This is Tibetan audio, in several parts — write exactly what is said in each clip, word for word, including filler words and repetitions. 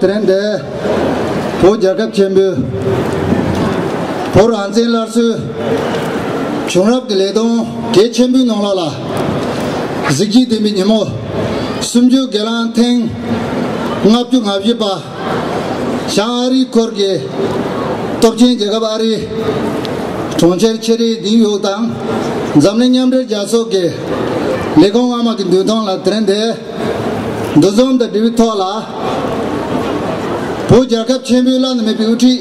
དེ་རིང་འདིར་བོད་རྒྱལ་ཁབ་ཆེན་པོའི་བོད་རང་བཙན་སླར་གསོའི་བྱུང་རབས་ཀྱི་ལས་དོན་གལ་ཆེན་པོའི་ནང་ལོགས་ལ། གཟི་བརྗིད་ལྡན་པའི་ཉིན་མོ། གསུམ་བཅུའི་སྒེར་ལངས་ཐེངས་ལྔ་བཅུ་ང་བཞི་པ། བྱང་ཨ་རིའི་ཁུལ་གྱི་སྟོབས་ཆེན་རྒྱལ་ཁབ་ཨ་རིའི་གྲོང་ཁྱེར་ཆེ་རིགས་ནིའུ་ཡོག་དང་འཛམ་གླིང་མཉམ་འབྲེལ་རྒྱལ་ཚོགས་ཀྱི་ལས་ཁུངས་ལྔ་མ་གི་མདུན་ཐང་ལ། དེ་རིང་འདིར་འདུ་འཛོམས་དང་འབྲེལ་བའི་ཐོག་ལ། བོད་རྒྱལ་ཁབ་ཆེན་པོའི་བླ་ན་མེད་པའི་དབུ་ཁྲིད་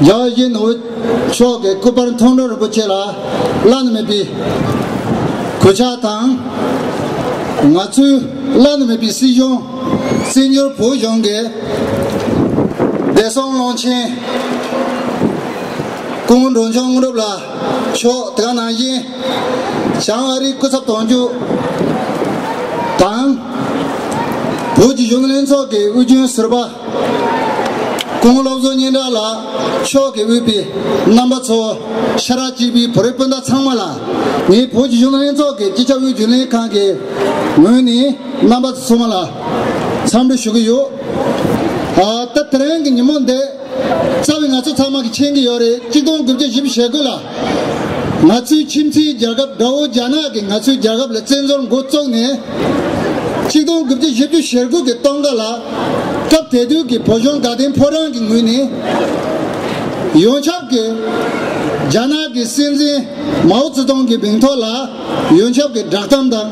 རྒྱལ་བ་ཡིད་བཞིན་ནོར་བུ་མཆོག་གི་སྐུ་པར་མཐོང་གྲོལ་རིན་པོ་ཆེ་ལ་བླ་ན་མེད་པའི་གུས་ཕྱག་དང་། ང་ཚོའི་བླ་ན་མེད་པའི་སྲིད་གཞུང་། བཙན་བྱོལ་བོད་གཞུང་གི་བདེ་སྲུང་བློན་ཆེན། སྐུ་ངོ་འབྲོང་ཆུང་དངོས་གྲུབ་ལགས་མཆོག། དེ་ག་ནང་བཞིན་བྱང་ཨ་རིའི་སྐུ་ཚབ་དོན་གཅོད་དང་། བོད་ཀྱི་གཞོན་ནུ་ལྷན་ཚོགས་ཀྱི་དབུས་རྒྱུན་ཟུར་པ་སྐུ་ངོ་བློ་བཟང་སྙན་གྲགས་ལགས་མཆོག་གིས་དབུས་པའི་རྣམ་པ་ཚོ། ཤ་ཁྲག་གཅིག་པའི་བོད་རིགས་སྤུན་ཟླ་ཚང་མ་ལ། ངས་བོད་ཀྱི་གཞོན་ནུ་ལྷན་ཚོགས་ཀྱི་སྤྱི་ཁྱབ་དབུས་རྒྱུན་ལས་ཁང་གི་ངོས་ནས་རྣམ་པ་ཚང་མ་ལ་འཚམས་འདྲི་ཞུ་གི་ཡོད། ཨ། ད་དེ་རིང་གི་ཉིན་མོ་འདི། རྩ་བའི་ང་ཚོ་ཚང་མ་གིས་མཁྱེན་གྱི་ཡོད་རེད། གཅིག་སྟོང་དགུ་བརྒྱ་བཞི་བཅུ་ཞེ་དགུ་ལ། ང་ཚོའི་ཁྱིམ་མཚེས་རྒྱལ་ཁབ་དགྲ་བོ་རྒྱ་ནག་གིས་ང་ཚོའི་རྒྱལ་ཁབ་ལ་བཙན་འཛུལ་འགོ་བཙུགས་ནས། གཅིག་སྟོང་དགུ་བརྒྱ་བཞི་བཅུ་ཞེ་དགུ་གི་སྟོན་ཁ་ལ། སྐབས་དེ་དུས་ཀྱི་བོད་གཞུང་དགའ་ལྡན་ཕོ་བྲང་གི་ངོས་ནས། ཡོངས་ཁྱབ་ཀྱི་རྒྱ་ནག་གི་སྲིད་འཛིན་མའོ་ཙེ་ཏུང་གི་མིང་ཐོག་ལ། ཡོངས་ཁྱབ་ཀྱི་བསྒྲགས་གཏམ་དང་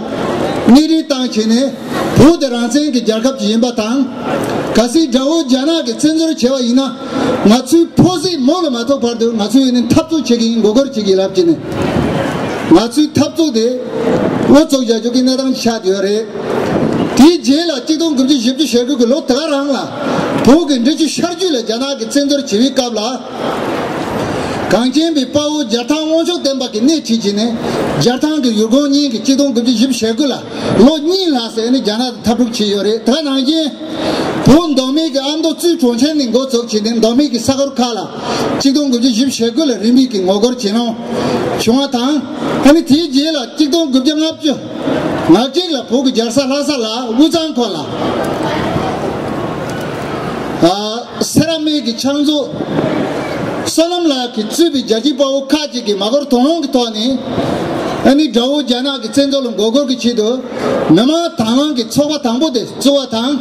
སྣེ་ཁྲིད་བཏང་བྱས་ནས། བོད་དེ་རང་བཙན་གྱི་རྒྱལ་ཁབ་ཅིག་ཡིན་པ་དང་། གལ་སྲིད་དགྲ་བོ་རྒྱ་ནག་གིས་བཙན་འཛུལ་བྱས་པ་ཡིན་ན། ང་ཚོའི་ཕོ་གཟིག་མོ་ལ་མ་ཐུག་བར་དུ་ང་ཚོས་ནི་འཐབ་རྩོད་བྱེད་ཀྱི་ཡིན། མགོ་སྐོར་བྱེད་ཀྱི་ཡིན་ལབ་ཀྱི་ནི། ང་ཚོའི་འཐབ་རྩོད་དེ་འགོ་བཙུགས་བཞག་རྒྱུ་གི་གནས་སྟངས་ཆགས་ཡོད་རེད། དེའི་རྗེས་ལ་གཅིག་སྟོང་དགུ་བརྒྱ་བཞི་བཅུ་ཞེ་དགུ་གི་ལོ་དེ་ག་རང་ལ། བོད་ཀྱི་འབྲི་ཆུ་ཤར་རྒྱུད་ལ་རྒྱ་ནག་གིས་བཙན་འཛུལ་བྱེད་པའི་སྐབས་ལ། གངས་ཅན་པའི་དཔའ་བོ་རྒྱལ་ཐང་དབང་ཕྱུག་བསྟན་པ་གིས་སྣེ་ཁྲིད་བྱས་ནས། རྒྱལ་ཐང་གི་ཡུལ་གོང་གཉིས་ཀྱི་གཅིག་སྟོང་དགུ་བརྒྱ་བཞི་བཅུ་ཞེ་དགུ་ལ་ལོ་གཉིས་ལྷག་ཙམ་ནི་རྒྱ་ནག་དང་འཐབ་འཁྲུག་བྱས་ཡོད་རེད། དེ་ནང་བཞིན་བོད་མདོ་སྨད་ཀྱི་ཨ་མདོ་གཙོས་གྲོང་ཁྱེར་ནས་འགོ་བཙུགས་བྱས་ནས། མདོ་སྨད་ཀྱི་ས་ཁུལ་ཁག་ལ་གཅིག་སྟོང་དགུ་བརྒྱ་བཞི་བཅུ་ཞེ་དགུ་ལ་རིམ་པས་ཀྱི་ངོ་རྒོལ་བྱེད་ལོང་བྱུང་བ་དང་། ཨ་ནི་དེའི་རྗེས་ལ་གཅིག་སྟོང་དགུ་བརྒྱ་ལྔ་བཅུ་ང་གཅིག་ལ་བོད་ཀྱི་རྒྱལ་ས་ལྷ་ས་ལ་དབུས་གཙང་ཁུལ་ལ། ཨ། སེ་ར་སྨད་ཀྱི་ཕྱག་མཛོད་བསོད་ནམས་ལགས་ཀྱིས་གཙོས་པའི་རྒྱལ་སྤྱིའི་དཔའ་བོ་ཁག་ཅིག་གིས་མ་དགོར་དོགས་སློང་གི་ཐོག་ནས། ཨ་ནི་དགྲ་བོ་རྒྱ་ནག་གི་བཙན་འཛུལ་ལ་མགོ་སྐོར་གྱི་ཆེད་དུ། མི་དམངས་དྭང་བླངས་ཀྱི་ཚོགས་པ་དང་པོ་དེ་བཙུགས་པ་དང་།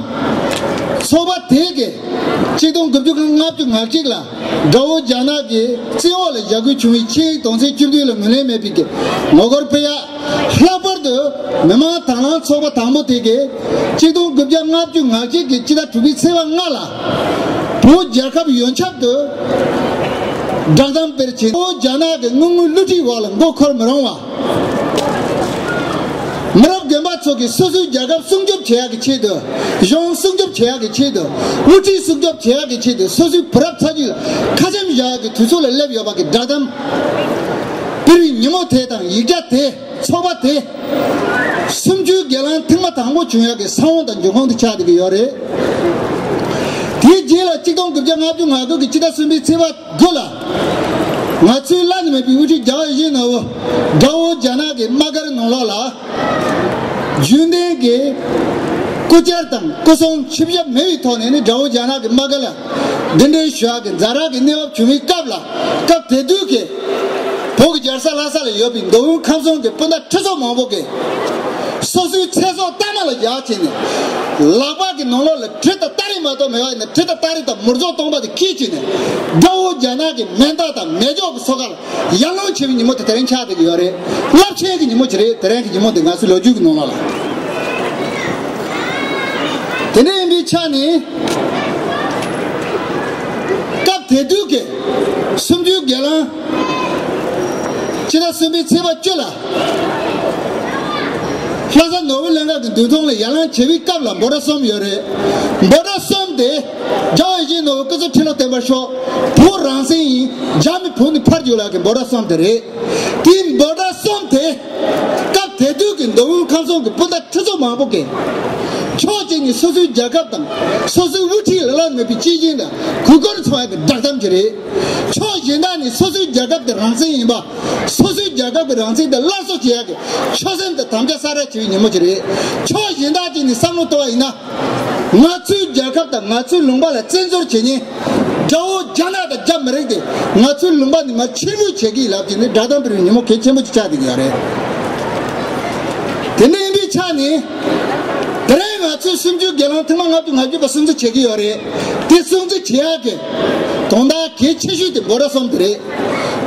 ཚོགས་པ་དེ་གིས་གཅིག་སྟོང་དགུ་བརྒྱ་ལྔ་བཅུ་ང་གཅིག་ལ། དགྲ་བོ་རྒྱ་ནག་གི་བཙན་འོག་ལ་བཞག་དགོས་བྱུང་བའི་ཆིངས་ཡིག་དོན་ཚན་བཅུ་བདུན་ལ་ངོས་ལེན་མེད་པའི་གི་ངོ་རྒོལ་སྤེལ་ཡ། ལྷག་པར་དུ་མི་དམངས་དྭང་བླངས་ཚོགས་པ་དང་པོ་དེ་གིས་གཅིག་སྟོང་དགུ་བརྒྱ་ལྔ་བཅུ་ང་གཅིག་གི་སྤྱི་ཟླ་དྲུག་པའི་ཚེས་པ་ལྔ་ལ་བོད་རྒྱལ་ཁབ་ཡོངས་ཁྱབ་ཏུ་བསྒྲགས་གཏམ་སྤེལ་ཆེད། བོད་རྒྱ་ནག་གི་དངུལ་དངོས་བསླུ་བྲིད་འོག་ལ་མགོ་འཁོར་མི་རུང་བ། མི་རབས་རྒན་པ་ཚོ་གིས་སོ་སོའི་རྒྱལ་ཁབ་སྲུང་སྐྱོབ་བྱེད་ཡག་གི་ཆེད་དུ། གཞུང་སྲུང་སྐྱོབ་བྱེད་ཡག་གི་ཆེད་དུ། དབུ་ཁྲིད་སྲུང་སྐྱོབ་བྱེད་ཡག་གི་ཆེད་དུ། སོ་སོའི་བུ་རབས་ཚ་རྒྱུད་ལ་ཁ་ཆེམས་བཞག་ཡག་གི་དུས་ཚོད་ལ་སླེབས་ཡོད་པ་གི་བསྒྲགས་གཏམ་སྤེལ་བའི་ཉིན་མོ་དེ་དང་ཡིག་ཆ་དེ། ཚོགས་པ་དེ་གསུམ་བཅུའི་སྒེར་ལངས་ཐེངས་མ་དང་པོ་བྱུང་ཡག་གི་ས་བོན་དང་འབྱུང་ཁུངས་དེ་ཆགས་བསྡད་ཀྱི་ཡོད་རེད། དེའི་རྗེས་ལ་གཅིག་སྟོང་དགུ་བརྒྱ་ལྔ་བཅུ་ང་དགུ་གི་སྤྱི་ཟླ་གསུམ་པའི་ཚེས་པ་དགུ་ལ། ང་ཚོའི་བླ་ན་མེད་པའི་དབུ་ཁྲིད་རྒྱལ་བ་ཡིད་བཞིན་ནོར་བུ་དགྲ་བོ་རྒྱ་ནག་གི་དམག་སྒར་ནང་ལོགས་ལ། རྒྱུན་ལྡན་གྱི་སྐུ་བཅར་དང་སྐུ་སྲུང་ཆིབས་ཞབས་མེད་པའི་ཐོག་ནས་ནི། དགྲ་བོ་རྒྱ་ནག་གི་དམག་སྒར་ལ་གདན་འདྲེན་ཞུ་ཡག་གི་ཛ་དྲག་གི་གནས་བབ་བྱུང་བའི་སྐབས་ལ། སྐབས་དེ་དུས་ཀྱི་བོད་ཀྱི་རྒྱལ་ས་ལྷ་ས་ལ་ཡོད་པའི་མདོ་དབུས་ཁམས་གསུམ་གྱི་སྤུན་ཟླ་ཁྲི་ཚོ་མང་པོ་གིས་སོ་སོའི་ཚེ་སྲོག་གཏའ་མ་ལ་བཞག་བྱས་ནས། ལག་པ་གི་ནང་ལོགས་ལ་གྲི་དང་སྟ་རེ་མ་གཏོགས་མེད་པ་ཡིན་ན། གྲི་དང་སྟ་རེ་དང་མུར་རྫོག་སྟོང་པ་དེ་འཁྱེར་བྱས་ནས། དགྲ་བོ་རྒྱ་ནག་གི་མེ་མདའ་དང་མེ་སྒྱོགས་ཀྱི་སོ་ཁ་ལ་ཡར་ལོངས་བྱེད་པའི་ཉིན་མོ་དེ་དེ་རིང་ཆགས་བསྡད་ཀྱི་ཡོད་རེད། རླབས་ཆེན་གྱི་ཉིན་མོ་ཅིག་རེད། དེ་རིང་གི་ཉིན་མོ་འདི་ང་ཚོའི་ལོ་རྒྱུས་ཀྱི་ནང་ལོགས་ལ། དེ་འདྲ་ཡིན་པའི་ཆ་ནས། སྐབས་དེ་དུས་ཀྱི་གསུམ་བཅུའི་སྒེར་ལངས། སྤྱི་ཟླ་གསུམ་པའི་ཚེས་པ་བཅུ་ལ། ལྷ་ས་ནོར་བུ་གླིང་ག་གི་མདུན་ཐང་ལ་ཡར་ལངས་བྱེད་པའི་སྐབས་ལ་འབོད་སྒྲ་གསུམ་ཡོད་རེད། འབོད་སྒྲ་གསུམ་དེ། རྒྱལ་བ་ཡིད་བཞིན་ནོར་བུ་སྐུ་ཚེ་ཁྲི་ལོ་བརྟན་པར་ཤོག་བོད་རང་བཙན་ཡིན། རྒྱ་མི་བོད་ནས་ཕར་རྒྱུགས་ལབ་མཁན་འབོད་སྒྲ་གསུམ་དེ་རེད། དེའི་འབོད་སྒྲ་གསུམ་དེ། སྐབས་དེ་དུས་ཀྱི་མདོ་དབུས་ཁམས་གསུམ་གྱི་སྤུན་ཟླ་ ཁྲི་ཚོ་མང་པོ་གིས། ཕྱོགས་གཅིག་ནས་སོ་སོའི་རྒྱལ་ཁབ་དང་སོ་སོའི་དབུ་ཁྲིད་ལ་ལ་མེད་པའི་སྤྱི་བྱིངས་དང་གུས་བཀུར་ཚོར་བ་གི་བསྒྲགས་གཏམ་ཅིག་རེད། ཕྱོགས་གཞན་དག་ནས་སོ་སོའི་རྒྱལ་ཁབ་དེ་རང་བཙན་ཡིན་པ། སོ་སོའི་རྒྱལ་ཁབ་ཀྱི་རང་བཙན་དེ་སླར་གསོ་བྱེད་ཡག་གི་ཆོད་སེམས་དང་དམ་བཅའ་གསལ་བསྒྲགས་བྱེད་པའི་ཉིན་མོ་ཅིག་རེད། ཕྱོགས་གཞན་དག་ཅིག་ནས་བསམ་བློ་གཏོང་བ་ཡིན་ན། ང་ཚོའི་རྒྱལ་ཁབ་དང་ང་ཚོའི་ལུང་པ་ལ་བཙན་འཛུལ་བྱེད་མཁན་དགྲ་བོ་རྒྱ་ནག་དང་རྒྱ་མི་རིགས་དེ་ང་ཚོའི་ལུང་པ་ནས་ང་ཕྱིར་འབུད་བྱེད་ཀྱི་ཡིན་ལབ་ཀྱི་ནི་བསྒྲགས་གཏམ་སྤེལ་བའི་ཉིན་མོ་གལ་ཆེན་པོ་ཅིག་ཆགས་བསྡད་ཀྱི་ཡོད་རེད། དེ་འདྲ་ཡིན་པའི་ཆ་ནས། དེ་རིང་ང་ཚོས་གསུམ་བཅུའི་སྒེར་ལངས་ཐེངས་མ་ལྔ་བཅུ་ང་བརྒྱད་པ་སྲུང་བརྩི་བྱེད་ཀྱི་ཡོད་རེད། དེ་སྲུང་བརྩི་བྱེད་ཡག་གི་དོན་དག་གལ་ཆེ་ཤོས་དེ་འབོད་སྒྲ་གསུམ་དེ་རེད།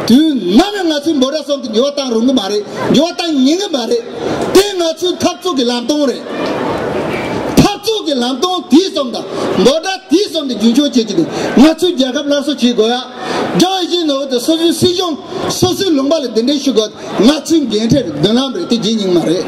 དུས་ནམ་ཡང་ང་ཚོས་འབོད་སྒྲ་གསུམ་དེ་འགྱུར་བ་བཏང་རུང་གི་མ་རེད། འགྱུར་བ་བཏང་ཉན་གི་མ་རེད། དེ་ང་ཚོའི་འཐབ་རྩོད་ཀྱི་ལམ་སྟོན་རེད། འཐབ་རྩོད་ཀྱི་ལམ་སྟོན་དེ་གསུམ་དང་འབོད་སྒྲ་དེ་གསུམ་དེ་རྒྱུན་འཁྱོངས་བྱེད་ཀྱི་འདུག་ང་ཚོའི་རྒྱལ་ཁབ་སླར་གསོ་བྱེད་དགོས་ཡ། དགྲ་བོ་ཡིན་ནོ་དེ་སོ་སོའི་སྲིད་གཞུང་སོ་སོའི་ལུང་པ་ལ་གདན་འདྲེན་ཞུ་དགོས། ང་ཚོའི་འགན་འཁྲི་རེད། མདུན་ལམ་རེད། དེ་བརྗེད་སྙིང་མ་རེད།